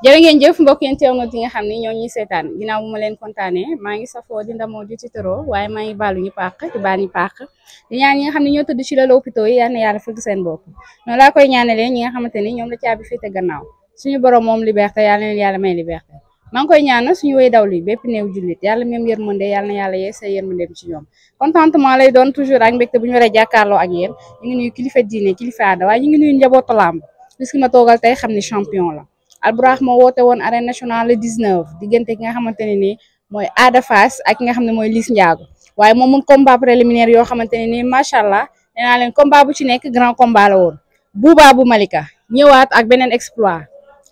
jërë ngeen jëf mbokk internet yi nga xam ni ñoo ñuy seetaan ginnaaw bu ma leen kontaanee maa ngi safoo di ndamoo di tiitaroo waaye maa ngi baalu ñu pàq di baal ñu pàq di ñaan ñi nga xam ne ñoo tëdd ci lal hôpitaux yi yal na yàlla fëgg seen bopp noonu laa koy ñaanalee ñi nga xamante ni ñoom la caabi féete gannaaw suñu borom moom liberté yàlla na leen yàlla may liberté maa ngi koy ñaanal suñu way dawlu yi bépp néew jullit yàlla même yërmande yàlla na yàlla yee sa yërmandeem ci ñoom contentement lay doon toujours ak mbégte bu ñu war a jàkkaarloo ak yéen ñu ngi nuyu kilifa diine kilifa aada waaye ñu ngi nuyu njabootu làmb puisque ma toogal tey xam ni champion la Albourakh moo woote woon arène nationale le 19 diggante ki nga xamante ne nii mooy Ada Fass ak ki nga xam ne mooy Liss Ndiago waaye moom mun combat préliminaire yoo xamante ne nii macha allah nee naa leen combat bu ci nekk grand combat la woon Bouba bu Malika ñëwaat ak beneen exploit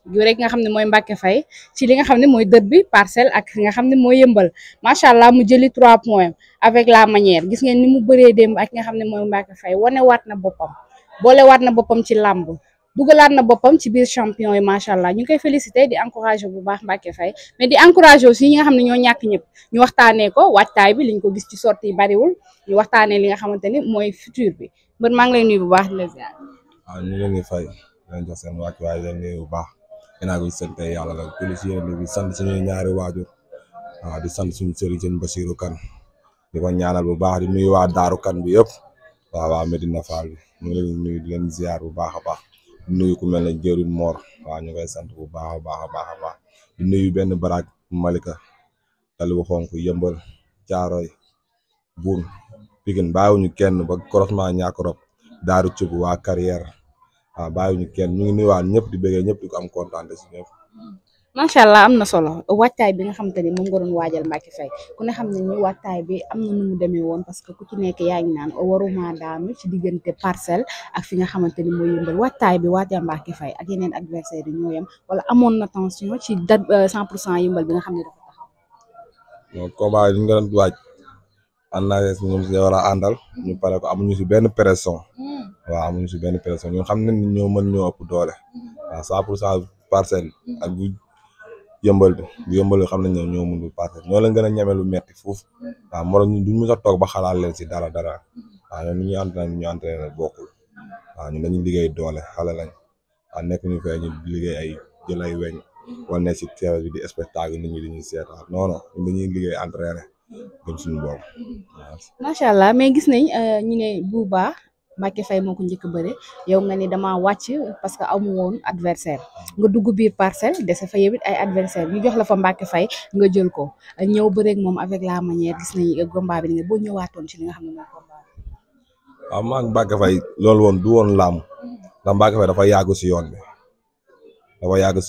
yu rek nga xam ne mooy Mbacke Faye ci li nga xam ne mooy dër bi parcelle ak li nga xam ne mooy yëmbal macha allah mu jëli 3 points avec la manière gis ngeen ni mu bëree démb ak nga xam ne mooy Mbacke Faye wanewaat na boppam boolewaat na boppam ci làmb dugalaat na boppam ci biir champion yi macha allah ñu ngi koy félicité di encouragé bu baax Mbacke Faye mais di encouragé aussi ñi nga xam ne ñoo ñàkk ñëpp ñu waxtaanee ko waajtaay bi liñ ko gis ci sortie yi bariwul ñu waxtaanee li nga xamante ni mooy futur bi mbër maa ngi lay nuyu bu baax di la ziar. waaw ñu leen di fay leen jox seen wàcc waaye leen nuyu bu baax ginnaaw bi sant yàlla la félicité bi sant suñuy ñaari waajur waaw di sant suñu sëriñ sëñ Bassirou Kane di ko ñaanal bu baax di nuyu waa Daaru Kane bi yëpp waaw waa Medina Fall bi ñu ngi leen nuyu di leen ziar bu baax a baax nuyu ku mel ne jëriñ Mor waaw ñu koy sant bu baax a baax a baax a baax di nuyu benn baraak Malika tali bu xonk yëmbal Caaroy Buun Pikine bàyyiwuñu kenn ba croisement ñàkk rob daaru cub waa carrière waaw bàyyiwuñu kenn ñu ngi nuyuwaat ñëpp di bëggee ñëpp di ko am kontaan si ñëpp. macha allah am na solo waajtaay bi nga xamante ni moom nga doon waajal Mbacke Faye ku ne xam ne ni waajtaay bi am na nu mu demee woon parce que ku ci nekk yaa ngi naan waruma daanu ci diggante parcelle ak fi nga xamante ni mooy yëmbal waajtaay bi waajal Mbacke Faye ak yeneen adversaire yi ñoo yem wala amoon na tension ci date 100% yëmbal bi nga xam ne dafa taxaw. donc combat yi ñu nga doon waaj ànd naa si ñoom si war a àndal ñu pare ko amuñu si benn pression waaw amuñu si benn pression ñun xam nañ ni ñoo mën ñoo ëpp doole waaw 100% parcelle ak bu yëmbal bi xam nañ ne ñoo mënul parcelle ñoo leen gën a ñeme lu metti foofu waaw moo tax ñun duñ mës a toog ba xalaat leen si dara waaw ñun ñu entraîné bokkul waaw ñun dañuy liggéey doole xale lañ waaw nekk ñu fay ñu liggéey ay jël ay weñ wala ne si terrain bi di spectacle nit ñi dañuy seetaan non non ñun dañuy liggéey entraîné gëm suñu bopp waaw. macha allah mais gis nañ ñu ne Bouba Mbacke Faye moo ko njëkk a bëre yow nga ni dama wàcc parce que amu woon adversaire nga dugg biir parcelle dese fa yewit ay adversaire ñu jox la fa Mbacke Faye nga jël ko ñëw bëreeg moom avec la manière gis nañ combat bi nga boo ñëwaatoon ci li nga xam ne mooy combat bi. waaw maa ngi Mbacke Faye loolu woon du woon làmb ndax Mbacke Faye dafa yàgg si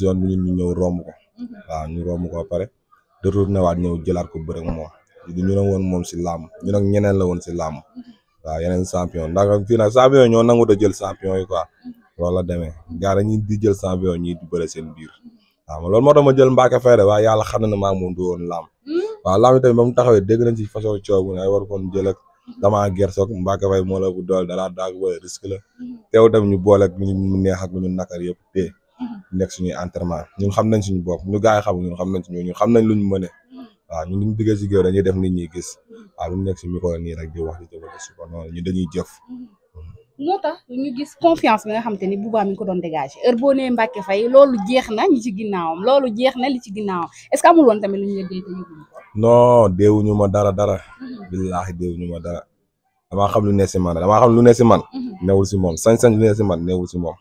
yoon bi ñun ñu ñëw romb ko waaw ñu romb ko ba pare retourné waat ñëw jëlaat ko bëreeg moom ñu ne woon moom si làmb ñu nag ñeneen la woon si làmb waaw yeneen champion ndax fii nag champion ñoo nangut a jël champion yi quoi loolu la demee gars ñi di jël champion ñi di bëre seen biir waaw loolu moo tax ma jël Mbacke Faye de waaye yàlla xam na ne maa moom du woon làmb waaw làmb yi tamit ba mu taxawee dégg nañ ci façon coow ne ay war koon jël ak damaa gersoog Mbacke Faye moo la bu dool dalaa daag ba risque la teew tamit ñu boole ak ñu neex ak ñu nakar yëpp te nekk suñuy entraînement ñun xam nañ suñu bopp ñu gars yi xam ñun xam nañ suñu ñun xam nañ luñ mëne waaw ñun duñ diggee si géew dañuy def nit ñi gis waaw luñ nekk si micro nii rek di wax di jëmale si ko noonu ñu dañuy jëf. moo tax ñu gis confiance bi nga xam te ni Bouba mi ngi ko doon dégager heure boo nee Mbacke Faye loolu jeex na ñi ci ginnaawam loolu jeex na li ci ginnaawam est-ce que amul woon tamit lu ñu la dee te yëguñu ko. non deewuñu ma dara. billaahi deewuñu ma dara damaa xam lu ne si man newul si moom sañ-sañ lu ne si man newul si moom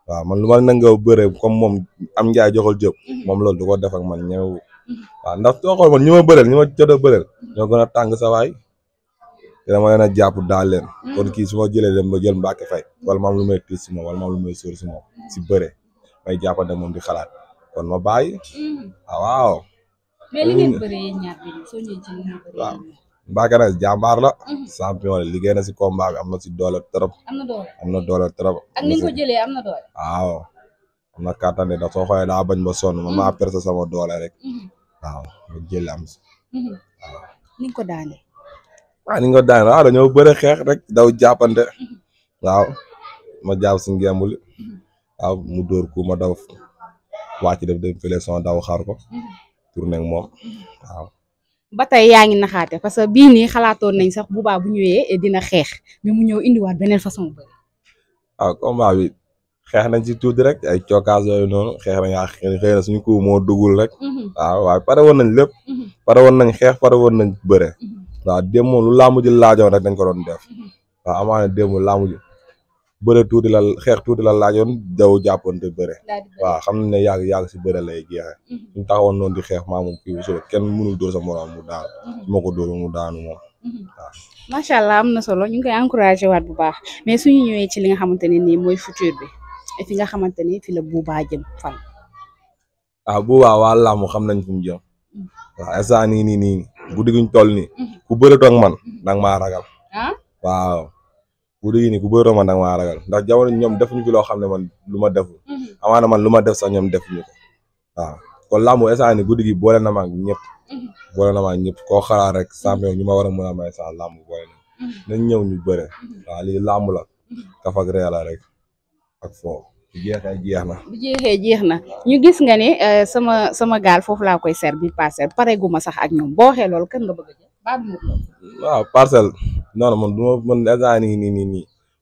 waaw man lu ma nangoo bëre comme moom am njaay joxal jëp moom loolu du ko def ak man ñëw. waaw ndax soo xool man ñi ma bëreel ñi ma jot a bëreel ñoo gën a tàng sa waay te dama leen a jàpp daal leen kon kii su ma jëlee dem ba jël Mbacke Faye wala ma am lu may tiis si moom wala ma am lu may sóor si moom si bëre may jàppante moom di xalaat kon ma bàyyi waaw. mais li ngeen bëree yéen ñaar bi soo ñëwee ci li ngeen bëree waaw Mbacke nag jàmbaar la champion la liggéey na si combat bi am na si doole trop am na doole trop ak ni ko jëlee am na doole waaw am na kàttan de da soo xoolee daa bañ ba sonn man maa perse sama doole rek waaw nga jël am si waaw. ni nga ko daane. waaw ni nga ko daane waaw dañoo bëre xeex rek daw jàppante waaw ma jàpp si ngembul waaw mu dóor ku ma daw wàcc def dem fële son daw xaar ko tourné ak moom waaw. ba tey yaa ngi naxaate parce que bii nii xalaatoon nañ sax Bouba bu ñëwee dina xeex mais mu ñëw indiwaat beneen façon bëri. waaw combat bi xeex nañ ci tuuti rek ay cokkaas yooyu noonu xeex nañ xëy na suñu coup moo dugul rek waaw waaye pare woon nañ lépp pare woon nañ xeex pare woon nañ bëre waaw démb moom lu làmb ji laajoon rek dañ ko doon def waaw amaana démb làmb ji bëre tuuti la xeex tuuti la laajoon daw jàppante bëre waaw xam nañ ne yàgg si bëre lay jeexee suñ taxawoon noonu di xeex maa moom kii bu kenn mënul dóor sa morom mu daanu su ma ko dóor mu daanu moom waaw macha allah am na solo ñu ngi koy encouragé waat bu baax mais suñu ñëwee ci li nga xamante ne nii mooy futur bi fi nga xamante ni fi la Bouba jëm fan. waaw Bouba waa làmb xam nañ fu mu jëm waaw instant nii guddi guñ toll nii ku bëreetoo ak man danga maa ragal waaw guddi gi nii ku bëreetoo man danga maa ragal ndax jamono ñoom defuñu fi loo xam ne man lu ma deful amaana man lu ma def sax ñoom defuñu ko waaw kon làmb instant nii guddi gi boole na ma ak ñëpp boole na ma ak ñëpp koo xalaat rek champion ñu ma war a mën a may sax làmb boole nañ ñëw ñu bëre waaw lii làmb la kaf ak ree la rek ak foo jeex na bu jeex na ñu gis nga ne sama gaal foofu laa koy ser bi Parcelles pare gu ma sax ak ñoom boo waxee loolu kan nga bëgg a jël waaw Parcelles non man du ma man instant nii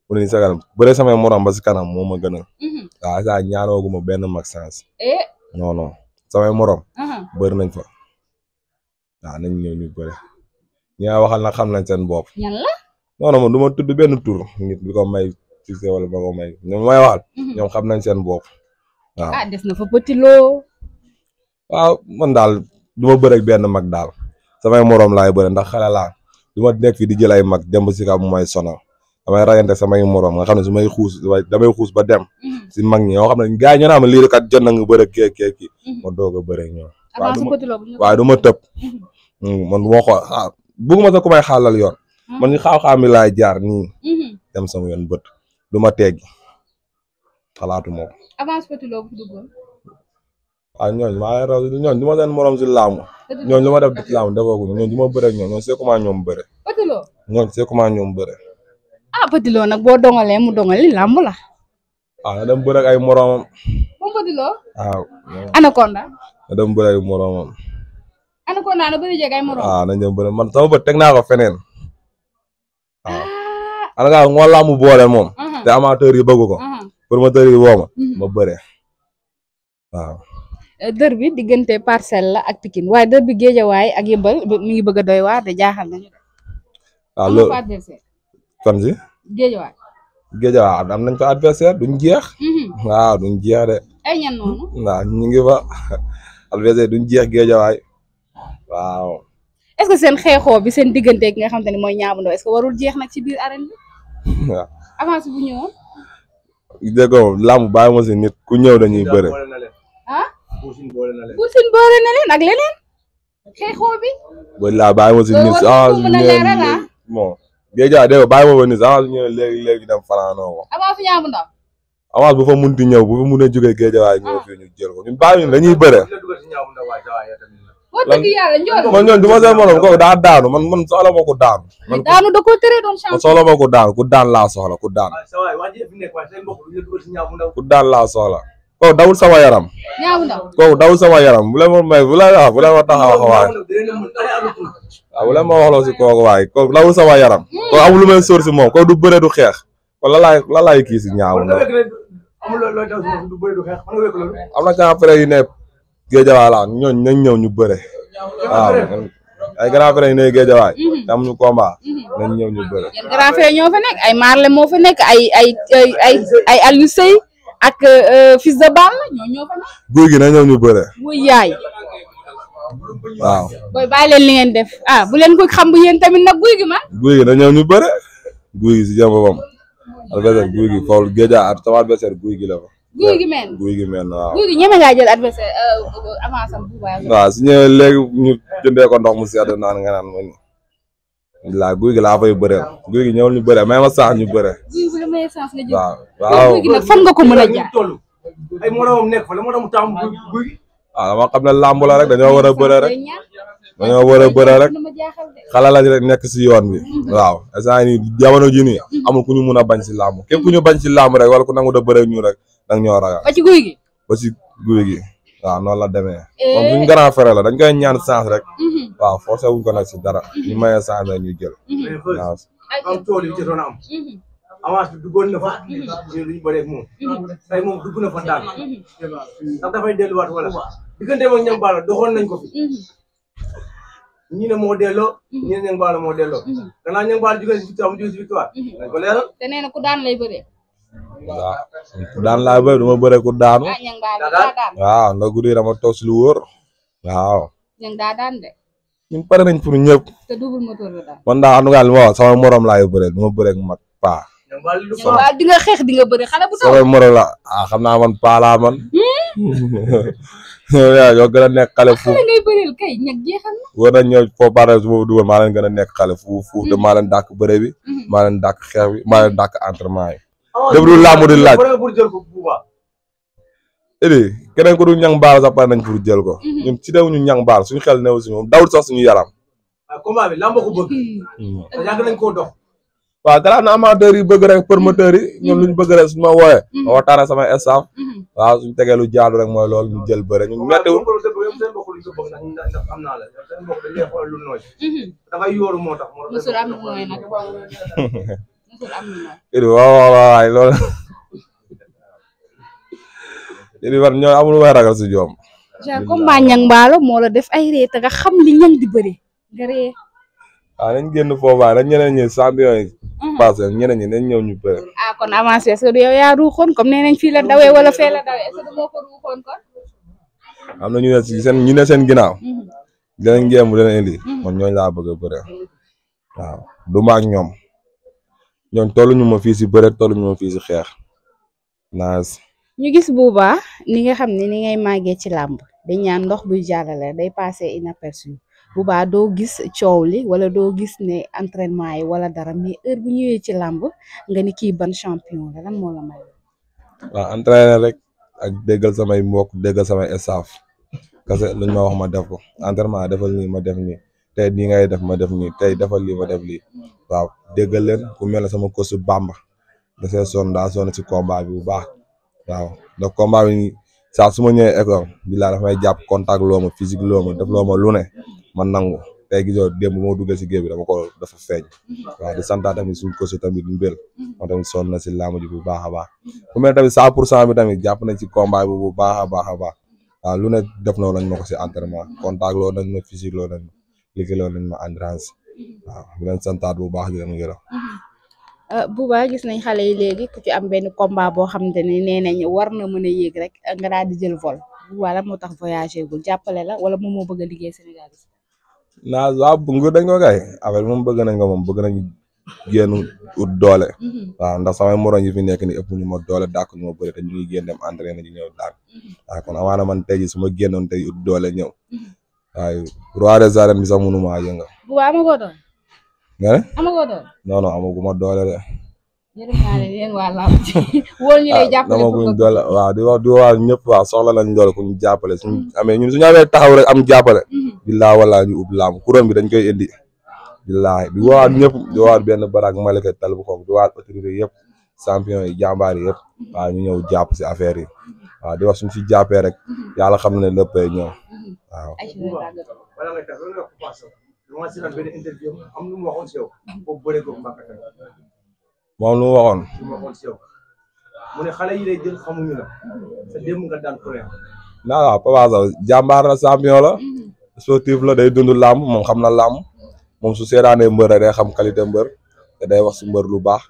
mu ne nii sa kanam bëre samay morom ba si kanam moo ma gënal waaw instant ñaanooguma benn mag chance non samay morom bëri nañ fa waaw nañ ñëw ñu bëre ñi nga waxal nag xam nañ seen bopp ñan la non man du ma tudd benn tur nit bi ko may Cissé wala ba ko may ñoom may waxal ñoom xam nañ seen bopp waaw des na fa Petit Lo waaw man daal du ma bëre ak benn mag daal samay morom laay bëre ndax xale laa du ma nekk fi di jël ay mag dem ba si kaw mu may sonal damay rayante samay morom nga xam ne su may xuus damay xuus ba dem si mag ñi yoo xam ne gars yi ñoo naan lii kat jot na nga bëre kii ma doog a bëre ñoom waaye du ma tëb man du ma xool bëgguma sax ku may xaalal yoon man ñu xaaw-xaam mi laay jaar nii dem sama yoon bët du ma teggi xalaatu moom avance Petit Lo bu duggoon waaw ñooñu maa ngi raw ñooñu du ma seen morom si laamu ñooñu lu ma def ci laamu defooguñu ñooñu du ma bëre ak ñooñu c'est comment ñoom bëre Petit Lo ñooñu c'est comment ñoom bëre Petit Lo nag boo dongalee mu dongali làmb la waaw na dem bëre ak ay moromam moom Petit Lo waaw Anaconda na dem bëre ak moromam Anaconda na bëri jeg ay morom waaw nañ dem bëre man sama bët teg naa ko feneen waaw Anaconda moo làmb boole moom te amateur yi bëgg ko promoteur yi woo ma bëre waaw dër bi diggante Parcelles la ak Pikine waaye dër bi Géejawaay ak Yëmbal mi ngi bëgg a doy waar de jaaxal nañu de waaw loolu kon si Géejawaay am nañ fa adversaire duñ jeex waaw duñ jeex de ay ñan noonu waaw ñu ngi fa adversaire duñ jeex Géejawaay waaw est-ce que seen xeexoo bi seen diggante gi nga xamante ne mooy Niang bu Ndaw est-ce que warul jeex nag ci biir arène bi waaw avance bu ñëwoon dégg nga làmb bàyyi ma si nit ku ñëw dañuy bëre Boussine boole na leen ak leneen xeexoo bi ba laa bàyyi ma si nit bon Géejawaay dégg nga bàyyi ma ba nit avance bu ñëwee léegi dem fanaanoo ko avance Niang bu Ndaw avance bu fa munti ñëw bu fa mun a jógee Géejawaay ñëw fii ñu jël ko ñun bàyyi ñu dañuy bëre wax dëgg yàlla njool man ñoon du ma seen morom kooku daa daanu man soxla ma ko daanu daanu da koo tere doon champion soxla ma ko daanu ku daan laa soxla ku daan laa soxla kooku dawul sama yaram Niang bu Ndaw kooku dawul sama yaram bu leen ma may bu leen ma taxaw waay waaw bu leen ma waxloo si kooku waay kooku dawul sama yaram kooku amul lu may sóor si moom kooku du bëre du xeex kon la laay kii si Niang bu Ndaw am na grand frère yu ne Géejawaay la ñooñ nañ ñëw ñu bëre waaw ay grand frère yu ne Géejawaay te amuñu combat nañ ñëw ñu bëre yéen grand frère ñoo fa nekk ay Marley moo fa nekk ay Aliou Seye ak Fils de Balla ñoo fa nekk guy gi na ñëw ñu bëre muy yaay waaw booy bàyyi leen li ngeen def bu leen ko xam bu yéen tamit nag guy gi guy gi na ñëw ñu bëre guy gi si jëm boppam adversaire guy gi foofu Géejawaay sama adversaire guy gi la fa guy gi meen waaw guy gi ñeme ngaa jël adversaire avance am Bouba waaw su ñëwee léegi ñu jëndee ko ndox mu sedd naan nga naan ma ni laa guy gi laa fay bëreel guy gi ñëwul ñu bëre may ma sax ñu bëre guy gi la may chance nga jël waaw guy gi nag fan nga ko mën a jaar ay moromam nekk fa la moo tax mu taam guy gi waaw dama xam ne làmb la rek dañoo war a bëre rek xala lañ rek nekk si yoon bi waaw instant ni jamono ji nii amul ku ñu mun a bañ si làmb képp ku ñu bañ si làmb rek wala ku nangu da bëre ñu rek dang ñoo ragal ba ci guy gi waaw noonu la demee moom suñu grand frère la dañ koy ñaan chance rek waaw forcé wuñ ko nag si dara ñu mayee chance rek ñu jël waaw am tool yi jotoon am avance bi duggoon na fa ñu duñ bëree ak moom tey moom dugg na fa daan ndax dafay delluwaat wala diggante ak Niang Ballo doxoon nañ ko fi ñi ne moo delloo ñi ne Niang Ballo moo delloo gannaaw Niang Ballo jógee si victoire mu jógee si victoire dañ ko leeral te nee na ku daan lay bëree. waaw ku daan laa bëri du ma bëre ku daanu Niang Ballo daa daan. waaw ndax guddi dama toog si lu wóor waaw Niang daa daan de. ñun pare nañ pour ñëpp te double moteur la daan. man daa am li ma wax sama morom laay bëre du ma bëre ak mag paa Niang Ballo lu Niang Ballo di nga xeex di nga bëri xale bu taw. sama morom la xam naa man paa laa man yow gën a nekk xale fu xale ngay bëreel kay Niang jeexal na. war nañ ñëw foo pare su ma dugal maa leen gën a nekk xale fu te maa leen dàkk bëre bi maa leen dàkk xeex bi maa leen dàkk entraînement yi lépp lu làmb di laaj pour jël ko bu baax idi keneen ko du Niang Ballo sax pare nañ pour jël ko ñun ci dew ñu Niang Ballo suñu xel neew si moom dawul sax suñu yaram combat bi lamb ko bëgg te yàgg nañ koo dox waaw dara na amateurs yi bëgg rek promoteurs yi ñoom lu ñu bëgg rek suñu ma wooyee ma waxtaan ak sama staff waaw suñu tegee lu jaadu rek mooy loolu ñu jël bëre ñu mettiwul seen mbokk luñ ko bëgg ndax am naa la seen mbokk dañ lay xool lu nooy dafay yóoru moo tax musul am mooy nag musul am mooy. idi waaw waay loolu idi war ñoo amul way ragal si joom genre combat Niang Ballo moo la def ay ree te nga xam li Niang di bëri nga ree. waaw nañ génn foofu waaye nañ ñeneen ñi champion yi passé ñeneen ñi nañ ñëw ñu bëre ah kon avancé est-ce que yow yaa ruuxoon comme nee nañ fii la dawee wala fee la dawee est-ce que moo ko ruuxoon kon. am na ñu ne seen ginnaaw dinañ ngéem dina indi man ñooñu laa bëgg a bëre waaw du ma ak ñoom tolluñu ma fii si bëre tolluñu ma fii si xeex naas ñu gis Bouba ni nga xam ne ni ngay màggee ci làmb dañ ñaan ndox buy jàllale day passé inaperçu Bouba doo gis coow li wala doo gis ne entraînement yi wala dara mais heure bu ñëwee ci làmb nga ni kii ban champion la lan moo la may. waaw entraîné rek ak déggal samay mbokk déggal samay staff kase luñ ma wax ma def ko entraînement defal nii ma def nii tey nii ngay def ma def nii tey defal lii ma def lii waaw déggal leen ku mel ne sama kosu Bamba da see sonn daa sonn si combat bi bu baax waaw ndax combat bi saa su ma ñëwee école bi laa dafa may jàpp contact loo ma physique loo ma def loo ma lu ne man nangu tey gisoo démb moo duggee si géej bi dama ko dafa feeñ waaw di santaa tamit suñ kosu tamit mbël moo tamit sonn na si làmb ji bu baax a baax ku mel tamit 100% bi tamit jàpp nañ si combat bi bu baax a baax a baax waaw lu ne def na lañ ma ko si entraînement contact loo nañ ma physique loo nañ ma liggéey loo nañ ma endurance waaw di leen santaat bu baax di leen gërëm. Bouba gis nañ xale yi léegi ku ci am benn combat boo xamante ne nee nañ war na mën a yéeg rek nga daal di jël vol Bouba la moo tax voyagé gul jàppale la wala moom moo bëgg a liggéey Sénégal. naa waaw nguur dañ ko kay affaire moom bëgg nañ ko moom bëgg nañ génn ut doole waaw ndax samay morom yi fi nekk ni ëpp ñu ma doole dàq ñu ma bëri te ñu ngi génn dem entraîné ji ñëw daan waaw kon amaana man tey ji su ma génnoon tey ut doole ñëw waaye roi des arènes bi sax mënu maa yëngal. Bouba amagoo doole. nga ne amagoo doole. non non amaguma doole de. yërëm naa leen yéen waa làmb ji wóor ñu lay jàppale damaguñ doole waaw di wax ñëpp waaw soxla nañ doole ku ñu jàppale suñu amee ñun suñu amee taxaw rek am jàppale billaa wala ñu ub làmb couronne bi dañ koy indi billaahi di woowaat ñëpp di woowaat benn baraak Malika tal bu xonk di woowaat autorité yëpp champion yi jàmbaar yi yëpp waaw ñu ñëw jàpp si affaire yi waaw di wax suñu si jàppee rek yàlla xam na ne léppay ñëw waaw wala nga tax loolu nga ko passé dama si benn interview am lu mu waxoon si yow boobu bëree ko Mbacke moom lu mu waxoon mu ne xale yi lay jël xamuñu la sa démb nga daan ko leen naa waaw Papa Sow jàmbaar la champion la sportif la day dund làmb moom xam na làmb moom su seetaanee mbër rek day xam qualité mbër te day wax si mbër lu baax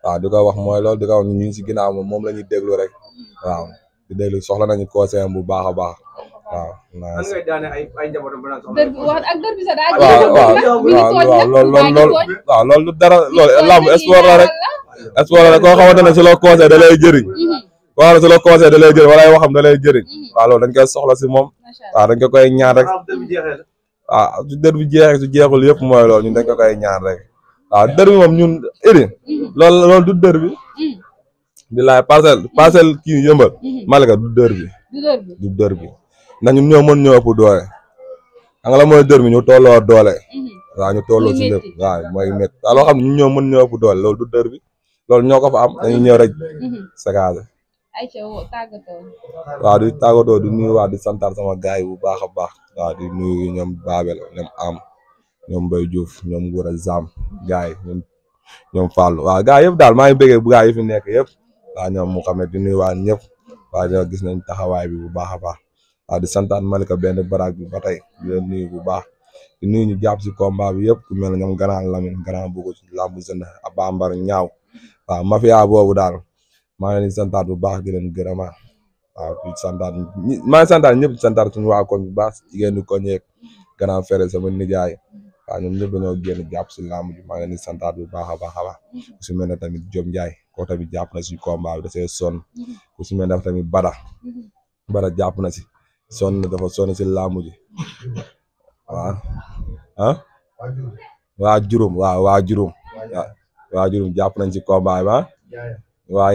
waaw di ko wax mooy loolu di ko wax ñu ngi si ginnaaw moom la ñuy déglu rek waaw di déglu soxla nañu conseil bu baax a baax waaw. nan ngay daane ay njabootam ba naan soxla. dër bi wax ak dër bi sax daa waaw loolu du dara loolu làmb sport la rek sport la rek koo xamante ne su la conseil da lay jëriñ koo xam ne su la conseil da lay jëriñ wala ay waxam da lay jëriñ waaw loolu dañ koy soxla si moom waaw dañ ko koy ñaan rek waaw su dër bi jeexee su jeexul yëpp mooy loolu ñun dañ ko koy ñaan rek waaw dër bi moom ñun iri loolu du dër bi bilaay parcelle kii yëmbal Malika du dër bi du dër bi ndax ñun ñoo mën ñoo ëpp doole xam nga la mooy dër bi ñu tolloo doole waaw ñu tolloo si lépp waaw mooy métti waaw loo xam ne ñun ñoo mën ñoo ëpp doole loolu du dër bi loolu ñoo ko fa am dañuy ñëw rek sagage waaw di tàggatoo di nuyu waa di santaat sama gars yi bu baax a baax waaw di nuyu ñoom Babel ñoom am ñoom Mbaye Diouf ñoom Goura Zam gars yi ñoom ñoom Fallou waaw gaa yëpp daal maa ngi bëggee bu gaa yi fi nekk yëpp waaw ñoom Mouhamed di nuyuwaat ñëpp waaw ñoo gis nañ taxawaay bi bu baax a baax waaw di santaan Malika benn baraag bi ba tey di leen nuyu bu baax di nuyu ñu jàpp si combat bi yëpp ku mel ne ñoom grand Lamine grand Bogo ci lambu jeune Abambar ñaaw waaw mafia boobu daal maa ngi leen di santaat bu baax di leen gërëma waaw di santaat maa ngi santaat ñëpp di santaat suñu waa koñ bu baax jigéen ñi koñ yeeg grand frère sama nijaay waaw ñoom ñëpp dañoo génn jàpp si lamb ji maa ngi leen di santaat bu baax a baax a baax ku si mel ne tamit Diop Ndiaye koo tamit jàpp na si combat bi da see sonn ku si mel ne tamit Bada jàpp na si sonn dafa sonn si lamb ji waaw ah waa juróom waa juróom jàpp nañ si combat bi waa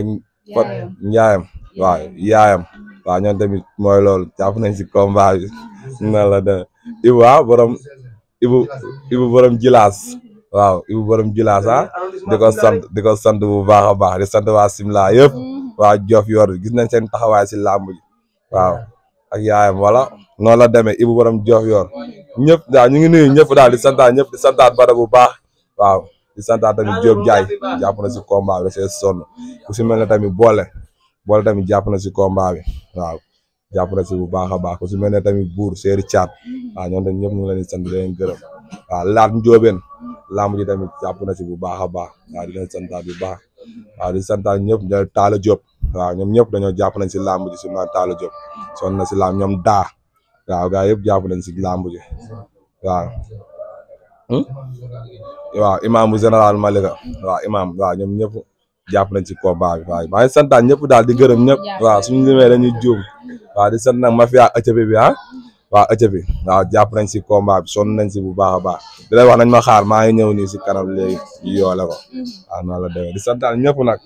njaayam waaw yaayam waaw ñoom tamit mooy loolu jàpp nañ si combat bi na la de Ibu Ibu borom jilaas waaw Ibu borom jilaas di ko sant bu baax a baax di sant waa Simla yëpp waa Jof yor gis nañ seen taxawaay si làmb ji waaw ak yaayam wala noonu la demee Ibu borom Jof yor ñëpp daal ñu ngi nuyu ñëpp daal di santaat ñëpp di santaat Bada bu baax waaw di santaat tamit Diop Ndiaye jàpp na si combat bi da see sonn ku si mel ne tamit boole tamit jàpp na si combat bi waaw jàpp na si bu baax a baax ku si mel ne tamit buur seeri caat waaw ñoom tamit ñëpp ñu ngi leen di sant di leen gërëm waaw laat njóobeen lamb ji tamit jàpp na si bu baax a baax waaw di leen santaat bu baax waaw di santaat ñëpp ñoom Talla Diop waaw ñoom ñëpp dañoo jàpp nañ si lamb ji si naan Talla Diop sonn na si lamb ñoom daa waaw gaa yëpp jàpp nañ si lamb ji waaw waaw imam bu général Malika waaw imam waaw ñoom ñëpp jàpp nañ ci combat bi waaw maa ngi santaan ñëpp daal di gërëm ñëpp waaw suñu limee dañuy juum waaw di sant nag mafia ëccëbi bi waaw ëccëbi waaw jàpp nañ si combat bi sonn nañ si bu baax a baax di lay wax nañ ma xaar maa ngi ñëw nii si kanam léegi ñu yoole ko waaw noonu la demee di santaan ñëpp nag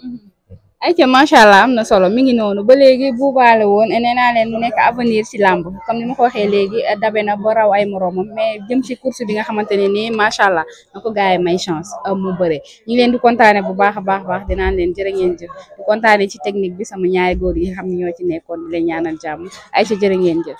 ayca macha allah am na solo mi ngi noonu ba léegi buubaale woon nee naa leen mu nekk avenir ci làmb comme ni ma ko waxee léegi dabe na ba raw ay moromam mais jëm ci course bi nga xamante ne nii macha allah na ko gars yi may chance mu bëre ñu ngi leen di kontaane bu baax a baax dinaan leen jërë ngeen jëf di kontaane ci technique bi sama ñaari góor yi nga xam ne ñoo ci nekkoon di leen ñaanal jàmm ayca jërë ngeen jëf